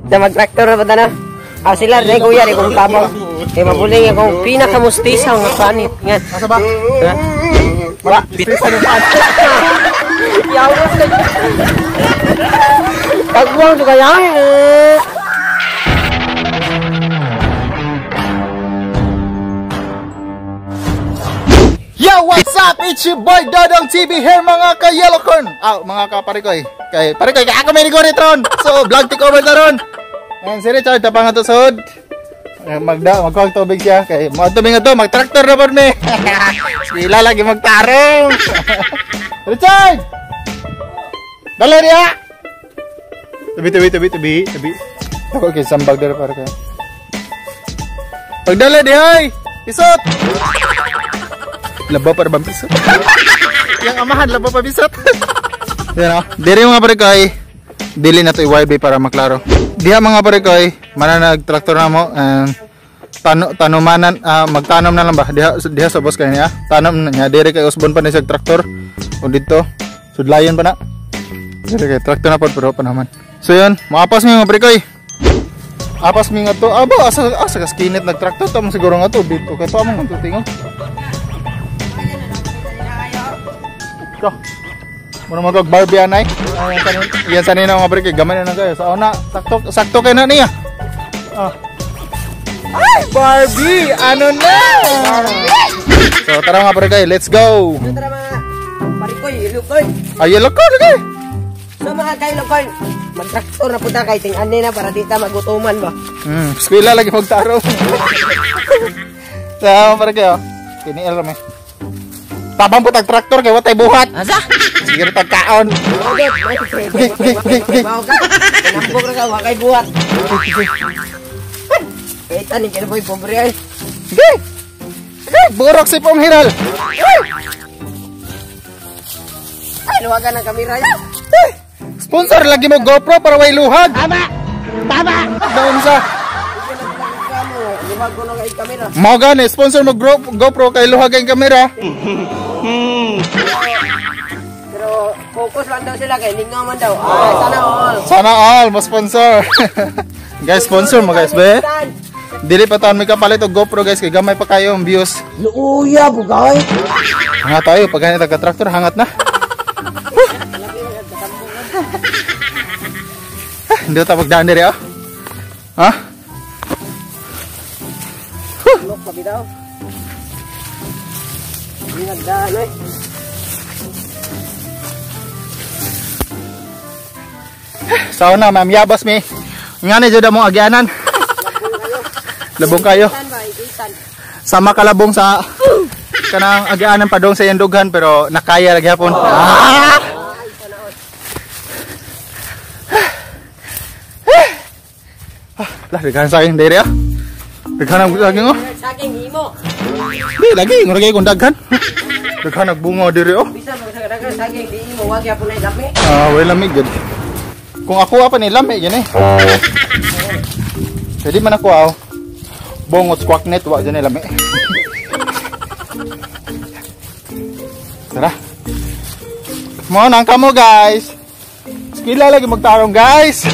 Na mag-traktor na ba na? Ah, sila rin kuya, rin kong tabang. Kaya mabuling akong pinakamustisa nga panit. Nga. Asa ba? Ha? Wa. Mistisa ng panit. Yawas ka. Tagwang to kaya. Yo, what's up? It's your boy Dodong TV here, mga ka-Yellowcorn. Ah, mga ka-Parikoy. Kay Parikoy, kaya ako may niguri tron. So, vlog take over ta ron. Ayan, si Richard, tapang nga to sud. Magkuhag tubig siya. Kay mga tubig nga to, mag-tractor na po ni. Sila lagi magtarong. Richard! Dali niya! Tabi, tabi, tabi, tabi, tabi. Ako, okay, sambag dali para kayo. Pagdala di, hay! Isot! Laba para bang pisot? Yang amahan, laba pa pisot. Yan o. Diri mga parikoy, dili na to i-YB para maklaro. Diha mga parikoy, mananag traktor na mo and tanumanan, magtanom na lang ba? Diha sa boss kay niya. Tanom na niya. Diri kay usbon pa ni siya traktor. O dito, sudlayon pa na. Diri kay traktor na pod pero pa naman. So yun, maapas mi mga parikoy. Apas mi nga to. Aba, asa ka skinit nagtraktor to siguro nga to dito kay pa mo nga tingo. Ko. Muna magog Barbie anay. Yan sanina mga pre, gamay na kayo. Sa una, sakto sakto kay na niya. Ah. Ay, Barbie, ano na? So tara mga pre, let's go. Tara mga parikoy, ilukoy. Ay, ilukoy kay. So mga kailukoy, magtraktor na punta kay ting-ani na para di ta magutuman ba. Eskwela lagi magtaro. So mga pre kayo, kini el rame. Tabang po tag traktor kay watay buhat. Asa? Sige tag kaon. Okay, okay, okay, okay. Nambog ra ka wa kay buhat. Kay tani kay boy pobre ay. Sige. Sige, burok si Pong Hiral. Ay, luwagan ang kamera. Sponsor lagi mo GoPro para way luhag. Tama. Tama. Daon sa. Mao gani sponsor mo GoPro kay luhag ang kamera. Pero focus lang daw sila kay lingaw man daw. Ay, sana all. Sana all mo sponsor. Guys, sponsor mo guys be. Dili pa taon may kapalit og GoPro guys kay gamay pa kayo ang views. Luuya bugay. Hangat tayo pag ganit ka traktor hangat na. Hindi ta pagdaan diri ah. Ha? Lok pa bitaw. Nagdaan oy. Sao na ma'am yabas mi. Ngani jud among agyanan. Labong kayo. Sama kalabong sa kanang agyanan padong sa yandugan pero nakaya lagi hapon. Ah! Lah daghan saging diri ah. Daghan ang saging oh. Saging himo. Di lagi ngurag kung daghan. Daghan nagbunga diri oh. Bisan mo sa daghan saging di imo wa gyapon ay lami. Ah, way lami gud. Kung ako pa ni lami gani. Pwede man ako aw. Bongot squawk net wa jud ni lami. Tara. Mo nang kamo guys. Skila lagi magtarong guys.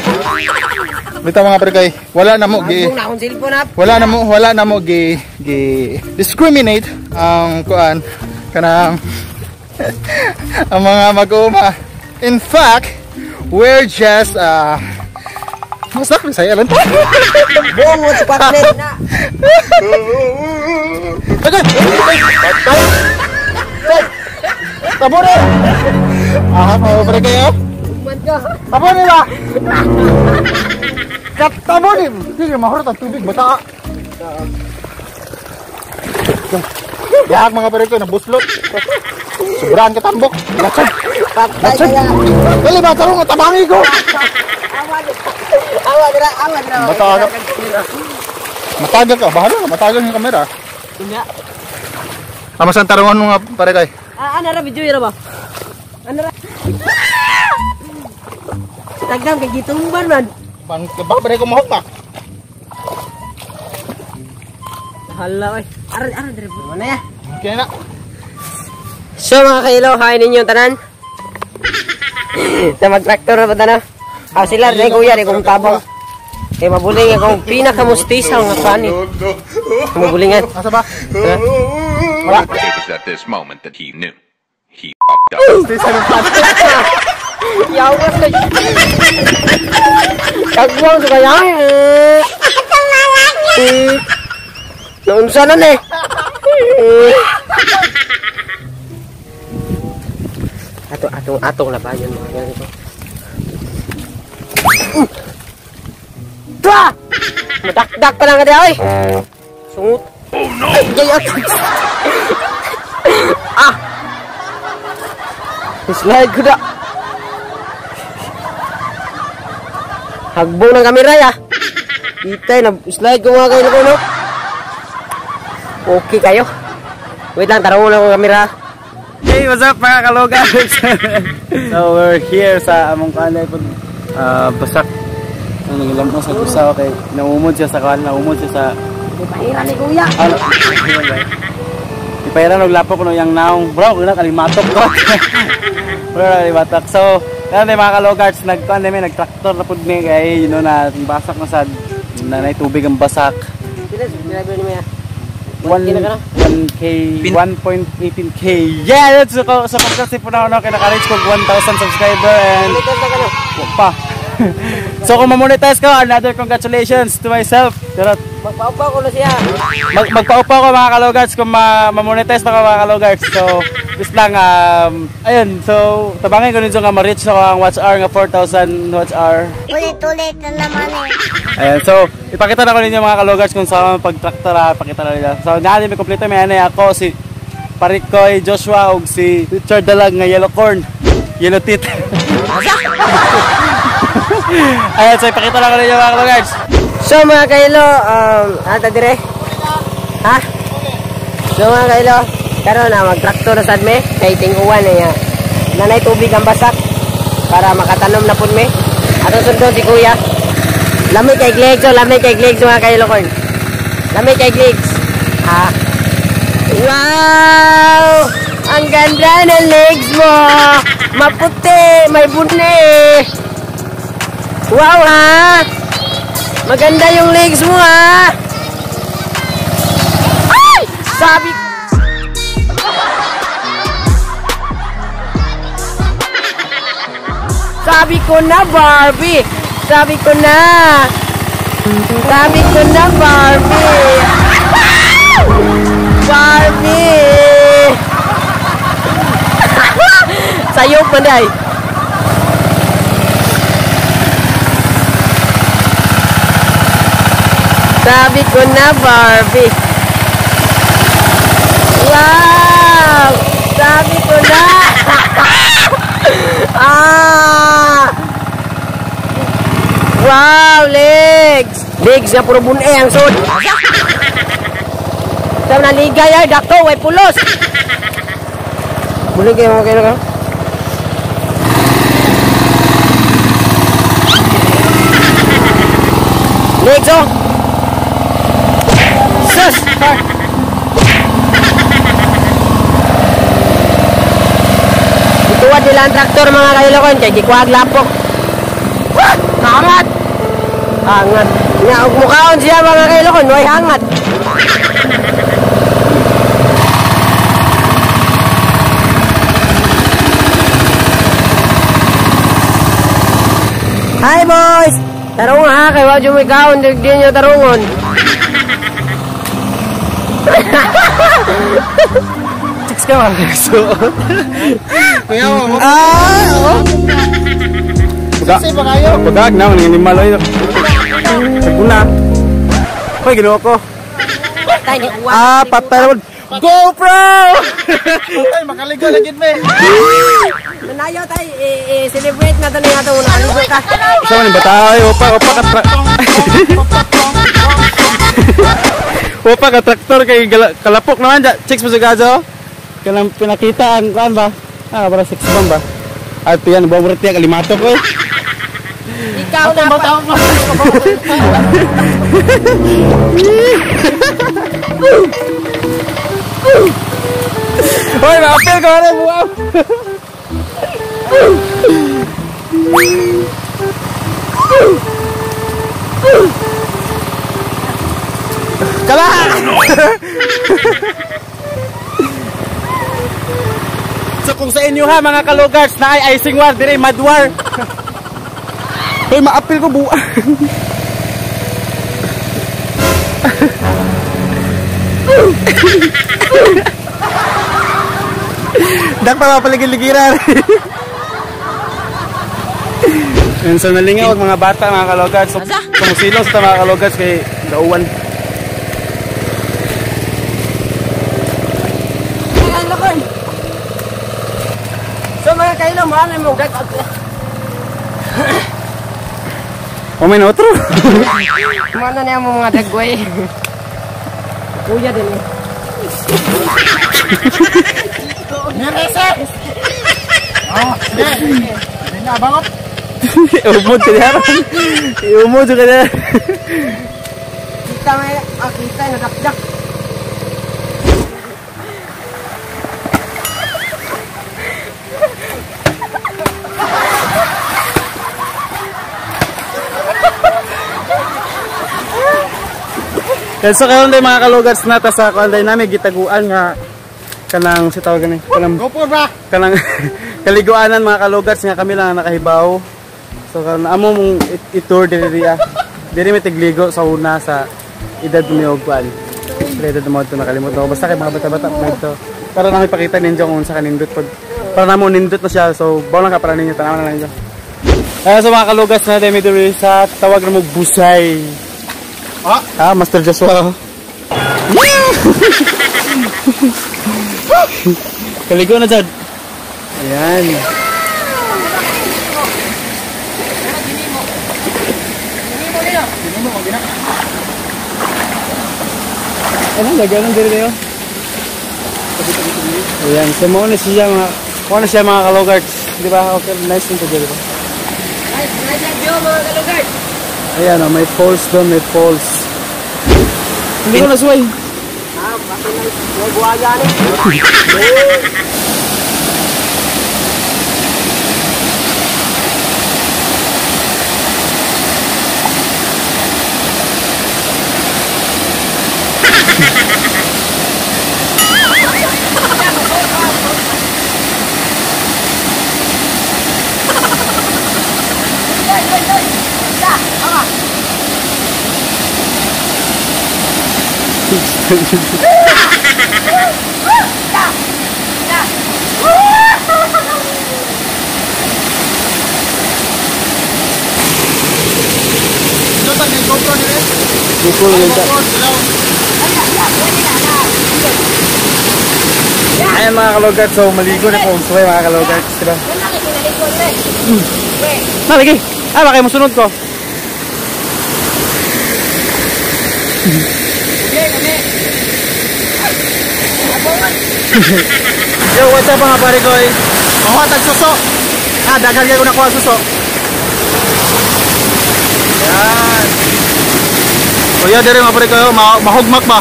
Bitaw mga pre wala na mo gi wala na mo gi discriminate ang kuan kanang ang mga mag-uuma. In fact, we're just basta Bisaya lang to. Bongot sa partner na. Tabore. Ah, mga pre kayo. Tabore ba? Tabo ni, sige mahurot ang tubig bata. Yahak mga pare ko nabuslot. Sobrahan ka tambok. Latsad. Latsad. Dali ba tarong tabangi ko. Awa dira, awa dira. Mataga. Mataga ka, bahala ka, mataga yung kamera. Unya. Tama sa tarungan mga pare kay. Ah, ana ra video ra ba? Ana ra. Tagdam kay gitumban man. Bang ba pare ko mahok ba? Hala oy. Ara ara dire mo na ya. Okay na. So mga kailaw, hi ninyo tanan. Sa mag-traktor na ba tanan? Ah, sila rin kuya, rin kong tabang. Kay mabuling akong pinakamustisa nga panit. Mabulingan. Asa ba? Wala. It was at this moment that he knew. He fucked up. Mustisa ng panit. Yawas ka. Kagwang sa kaya. Naunsa na ni. Atong labayon mga ganito. Tua! Madakdak pa lang ka oy. Sungot. Oh no. Ay, ah. Slide ko da. Hagbong ng kamera ya. Itay na slide ko mga kayo no. Okay kayo. Wait lang, tarong na akong kamera. Hey, what's up mga kalogars? So we're here sa among kanay po, basak. Ano ngilam sa gusaw kay naumod siya sa kan, naumod siya sa Ipahira ni kuya. Ano? Ipahira og lapok no yang naong. Bro, wala kalimatok ko. Bro, kalimatok. So, yan mga kalogars, nagkuan may nagtraktor na pud ni kay you know na basak na sad nanay tubig ang basak. Pila subscriber ni Maya? 1K, 1.18K. Yeah, that's so so kasi po na ako kay naka-reach ko 1,000 subscriber and pa. So kung ma-monetize ko, another congratulations to myself. Charot. Magpaupaw ko na siya. Magpaupaw ko mga kalogars kung ma-monetize na ko mga kalogars. So just lang ayun, so tabangin ko ninyo nga ma-reach na ko ang watch hour nga 4,000 watch hour. Ulit-ulit na naman eh. Ayan, so ipakita na ko ninyo mga kalogars kung saan pag-traktor, pakita na nila. So natin may kompleto may anay ako si Parikoy Joshua ug si Richard Dalag nga yellow corn, yellow teeth. Ayan, so ipakita na ko ninyo mga kalogars. So mga kailo, ata dire. Ha? So mga kailo, karon na mag-traktor na sad me kay ting-uwan na ya. Nanay tubig ang basak para makatanom na pud me. Atong sundon si kuya. Lami kay Glegs, oh, lami kay Glegs mga kailo corn. Lami kay Glegs. Ha? Wow! Ang ganda ng legs mo. Maputi, may bune. Wow ha! Maganda yung legs mo ha! Ay! Sabi ko na Barbie! Sabi ko na! Sabi ko na Barbie! Barbie! Sayop man day! Sabi ko na, Barbie. Wow! Sabi ko na! Ah! Wow, legs! Legs na puro bune ang sod. Sa naligay ay dakto, way pulos. Bulig kayo mga kayo. Legs oh! Sus! Ituwad nila ang traktor mga kailokon kay gikuhag lapok. Hangat! Hangat. Nga, og mukhaon siya mga kailokon, way hangat. Hi boys! Tarong ha, kay wa jud kaon, di nyo tarungon. Chicks ka mga kasuot. Kuya mo. Ah! Oh. Kasi ba kayo? Pagag na, mga animal. Taguna. Hoy, ginawa ko. Ah, patay naman. GoPro! Ay, makaligo na gid me. Nanayo tayo, i-celebrate na ito na ito. Nakaligo ka. Sama ni batay, opa, opa ka. Opa ka traktor kay kalapok naman ja. Chicks mo sa gazo. Kanang pinakita ang kuan ba? Ah, para 6 bomb ba? At yan, buong reti kalimatok ko. Ikaw na pa. Hoy, maapil ko rin buang. Kala! So kung sa inyo ha mga kalugars na ay icing war dire madwar. Hoy, maapil ko buwan. Dak pa mapaligid-ligiran. Yun, so nalingaw mga bata mga kalugars. So tumusilong sa mga kalugars kay gauwan. So mga kailo, maano mo gag. Oh, may otro. Mana na mo mga dagway. Kuya din eh. Nirese. Oh, sige. Hindi bangot. Umod ka diyan. Umod ka diyan. Kita may kita nadakdak. So karon day mga kalugars nata sa kuan day nami gitaguan nga kanang si tawag gani kanang GoPro ba kanang kaliguanan mga kalugars nga kami lang nakahibaw. So karon amo mong i-tour diri riya. Diri mi tigligo sa una sa edad ni og kuan. Edad mo to nakalimot ako basta kay mga bata-bata pa ito. Para nami pakita ninyo kung unsa kanindot pag para namo nindot na siya. So bawo lang ka para ninyo tanaw na lang ninyo. So mga kalugars na mi diri sa tawag na mo Busay. Ah, Master Joshua. Kaligo na dyan. Ayan. Ano, lagyan ng diri kayo? Ayan, so mauna siya mga kalogards. Di ba? Okay, nice nito dyan, di ba? Nice, nice ang view mga kalogards. Ayan o, may falls doon, may falls. Hindi ko nasuway. Ah, baka may buhaya na. Ayan mga kalugats, so maligo na po suway mga kalugats, diba? Nalagi! Ah, baka musunod ko. Yo, what's up mga pare koy? Mahuha tag suso. Ah, daghan kayo nakuha suso. Yan. Kuya dire mga pare koy, mahugmak ba?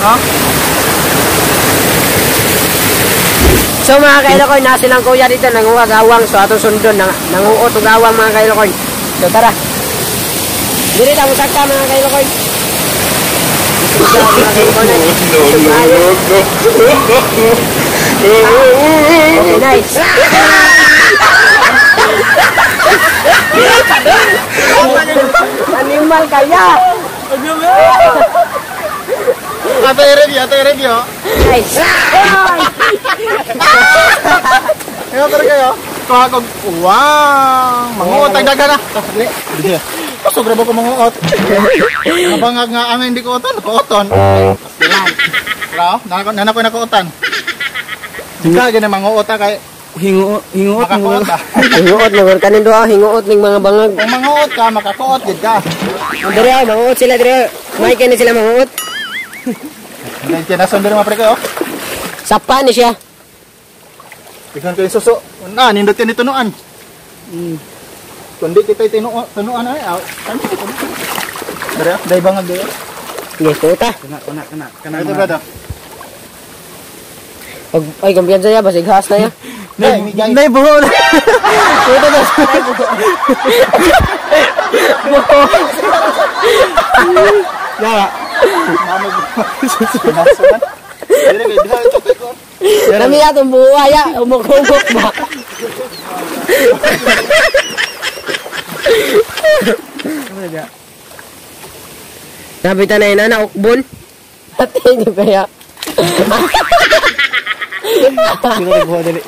Ha? So mga kailokoy, nasa silang kuya dito nanguha gawang, so atong sundon nanguot og gawang mga kailokoy. So tara. Diri ta musakta mga kailokoy. Okay, nice. Animal kaya. Ate review. Nice. Ayo pero kayo. Kuha ko. Wow, manguot ang daghan na. Pasog ra ba ko manguot? Mabangag nga ang hindi ko oton, ko oton. Ra, nana ko nakautan. Di ka gani manguot kay hinguot makakuot. Hinguot mo kanin duha hinguot ning mga bangag. Kung manguot ka makakuot gid ka. Dire ay manguot sila dire. May kini sila manguot. Dahil kinason dire mga pre kayo. Sapa ni siya. Tignan ko yung suso. Na, nindot yan itunuan. Kundi kita itunuan ay. Dire, dahil bangag dire. Yes, puta. Kana kana. Ito brother. Pag ay kumpiyansa ya basig has na ya. Nay, Nay buho na. Puta na. Ya. Nami atong buwa ya, umok-umok ba. Nabitan na ina na ukbon. Ate di ba ya? Sino buha dali.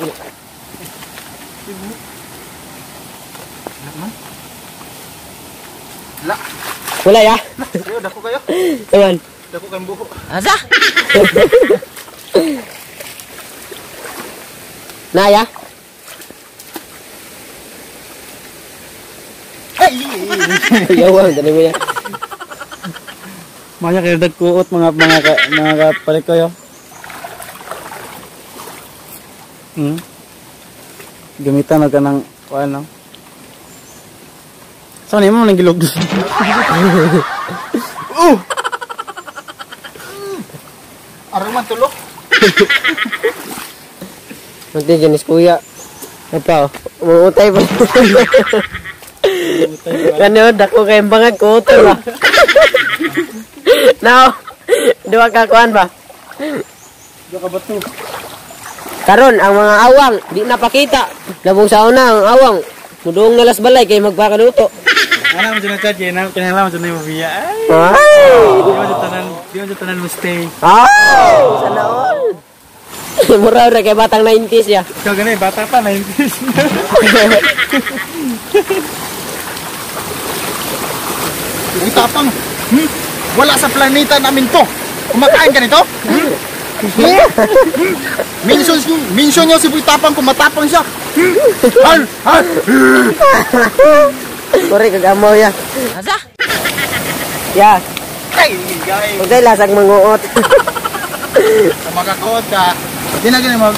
La. Wala ya? Ayo, dako kayo. Ayan. Dako kayong buho. Asa? Naya? Ay! Yawa, dali mo yan. Mga kayo nagkuot mga kapalit ko yo. Gamitan na ka ng ano. Saan mo nang gilog? Oh! Aruman tulo. Munti dyan is kuya. Apa, umuutay pa. Ano, dako kayong bangag, kuutay ba? Now, duwa ka kuan ba? Duwa ka bato. Karon ang mga awang, di napakita. Labong sa una, ang awang. Mudong nalas balay, kay magpakaluto. Ano mo dyan na chat, kinahanglan mo dyan na yung mabiya. Ay! Di mo dyan tanan mo stay. Ay! Sana all! Mura ra kay batang 90s ya. Ikaw ganun, bata pa, 90s. Uy, tapang! Wala sa planeta namin to! Kumakain ka nito? Mention niyo si Boy Tapang kung matapang siya. Al! Al! Kore kagamaw ya. Asa? Ya. Ay, guys. Okay, lasag manguot. Kung makakuot ka, di na gini mo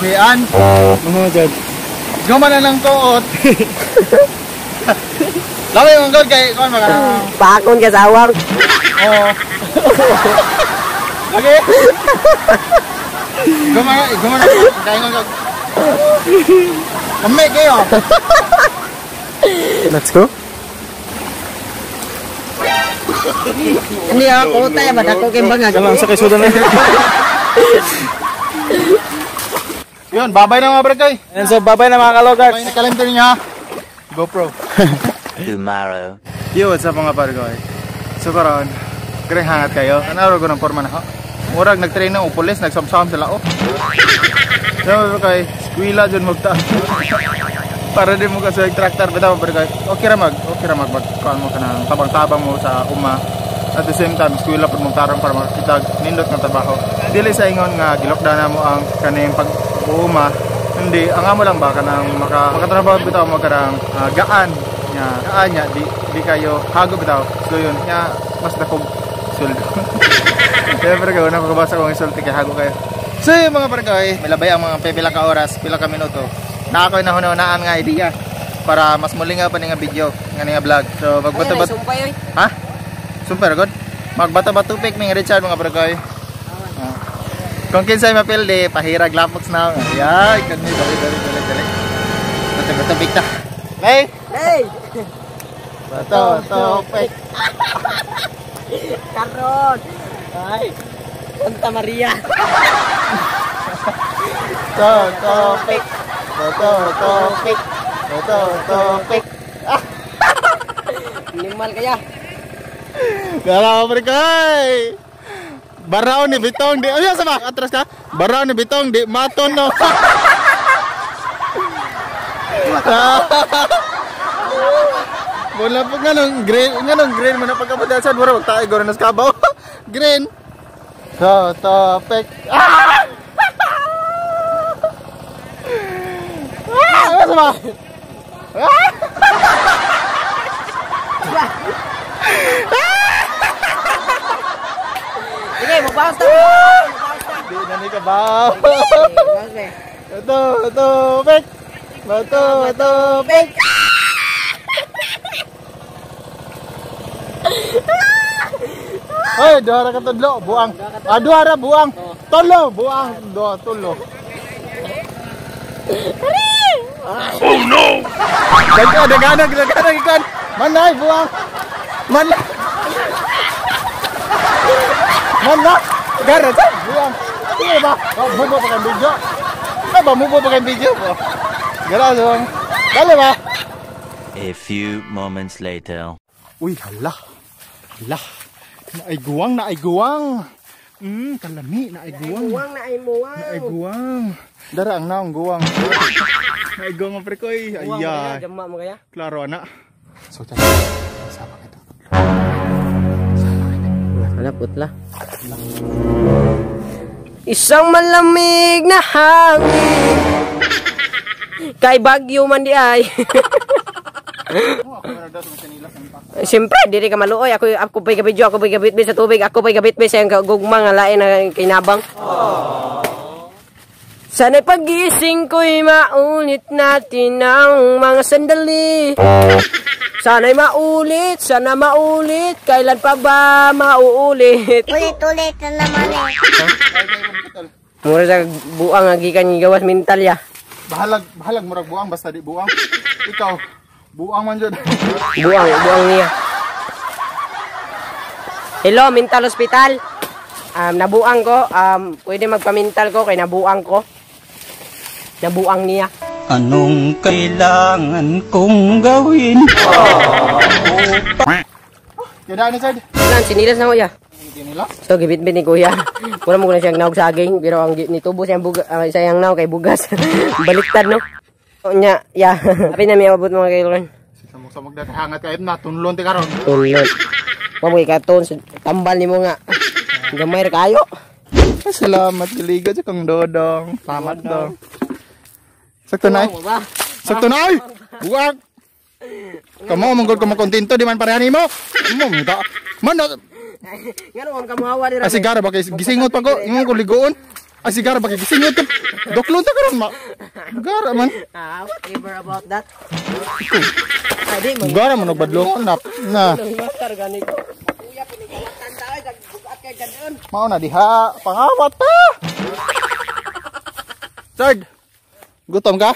buhian. Mga judge. Guma na lang kuot. Lawi yung god kay kuan maka. Paakon ka sa awang. Oo. Okay. Guma na. Kaya nga. Kami kayo. Let's go. Hindi ako tayo ba dako kay bangag. Kalang sa kay sudan na. Yun, babay na mga barangay. And so babay na mga kalogars. Babay na calendar niya. GoPro. Tomorrow. Yo, what's up mga barangay? So karon, kare hangat kayo. Ano ko ng forma na ho? Murag nagtrain ng pulis, nagsamsam sila oh. So barangay, skwela jud magta. Para di mo kasi tractor bitaw barangay. Okay ra mag kuan mo kanang tabang-tabang mo sa uma. At the same time, eskwela pud mong tarong para makakita nindot nga trabaho. Dili sa ingon nga gilokdown na mo ang kaning pag-uuma. Hindi, ang amo lang ba kanang makatrabaho bitaw mo kanang gaan nya, gaan nya di kayo hago bitaw. So yun, nya mas dakog sweldo. Siyempre kayo na pagkabasa kong isulti kay hago kayo. So yun mga barangay, may labay ang mga pipila ka oras, pila ka minuto. Na ako'y nahuna-hunaan nga idea para mas mulingaw pa ni nga video, nga ni nga vlog. So magbato-bato. Ha? Super good. Magbato-bato pick ming Richard mga barangay. Kung kinsay mapildi, pahirag lapox na. Ay, kani dali dali dali dali. Bato-bato pick ta. Hey! Hey! Bato-bato pick. Karon. Ay. Santa Maria. Bato-bato pick. Bato-bato pick. Bato-bato pick. Animal kaya. Gala barangay. Baraw ni Bitong di. Ayo sama atras ka. Baraw ni Bitong di maton no. Wala pa nga nung green man pagkabadasan mura magtae goro nas kabaw. Green. So, topic. Ah! Ah! Sama. Ah! Sige, magbawas ta. Di na ni kabaw. Bato, bato, pek. Bato, bato, pek. Hoy, duha ra ka tudlo, buang. Ah, duha ra buang. Tulo, buang, duha tulo. Oh no! Dagana, dagana ikan. Manay buang. Manay. Mana? Gara sa buang. Sige ba? Mubo pa kang video. Ay ba mubo pa kang video po. Gara buang. Dali ba? A few moments later. Uy, hala. Hala. Naay guwang, naay guwang. Kalami, naay guwang. Buwang na ay muwang. Naay guwang. Dara ang naong guwang. Naay guwang pre koy. Ayan. Jama mo kaya? Klaro ana. So, tara. Sama kita. Wala putla. Isang malamig na hangin. Kay Bagyo man di ay. Siyempre, diri ka maluoy. Ako pa'y kabidyo, ako pa'y kabitbit sa tubig, ako pa'y kabitbit sa iyang gugma nga lain na kinabang. Sana'y pagising ko'y maulit natin ang mga sandali. Sana'y maulit, sana maulit, kailan pa ba mauulit? Ulit-ulit na naman eh. Mura sa buang, gikan gawas mental ya. Bahalag murag buang, basta di buang. Ikaw, buang man jud. Buang niya. Hello, mental hospital. Nabuang ko, pwede magpamintal ko kay nabuang ko. Nabuang niya. Anong kailangan kong gawin? Kaya na sad. Lan, sinilas na ko ya. Sinilas? So gibitbit ni kuya. Mura mo na siyang naog saging, pero ang nitubo siyang buga, sayang naog kay bugas. Baliktad no. Nya, ya. Happy na may abot mga kailan. Samog-samog na hangat kayo na tunlon ti karon. Tunlon. Wa mo ikaton tambal nimo nga. Gamay ra kayo. Salamat giliga sa kang dodong. Salamat dong. Sakto na. Sakto na ay. Buwag. Kamo mong ko makontento di man pareha nimo. Mo mita. Man ngano man kamuhawa dira. Ay sigara ba kay gisingot pa ko, imong ko ligoon. Ay sigara ba kay gisingot ka. Doklon ta karon ma. Gara man. Whatever about that. Gara man og badlongon na. Na. Mao na diha, pangawat pa. Chard. Gutom ka?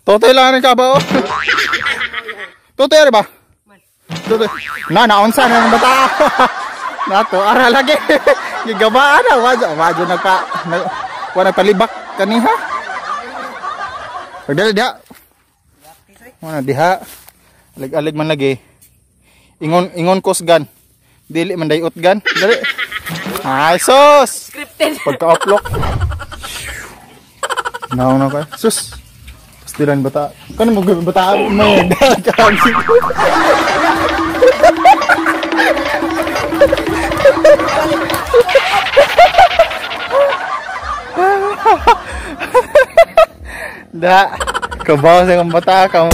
Totoy lang rin ka ba? Totoy ba? Totoy. Na naunsa na ng bata. Nato ara lagi. Gigabaan na wadyo nagpa wa nagpalibak kaniha. Pagdali diha. Wala diha. Alig-alig man lagi. Ingon kusgan. Dili man dayot gan. Dali. Ay sus. Scripted. Pagka-uplock. Naong na ka. Sus. Pastilan bata. Kano mo bata may dagang. Da. Kabaw sa kang bata ka.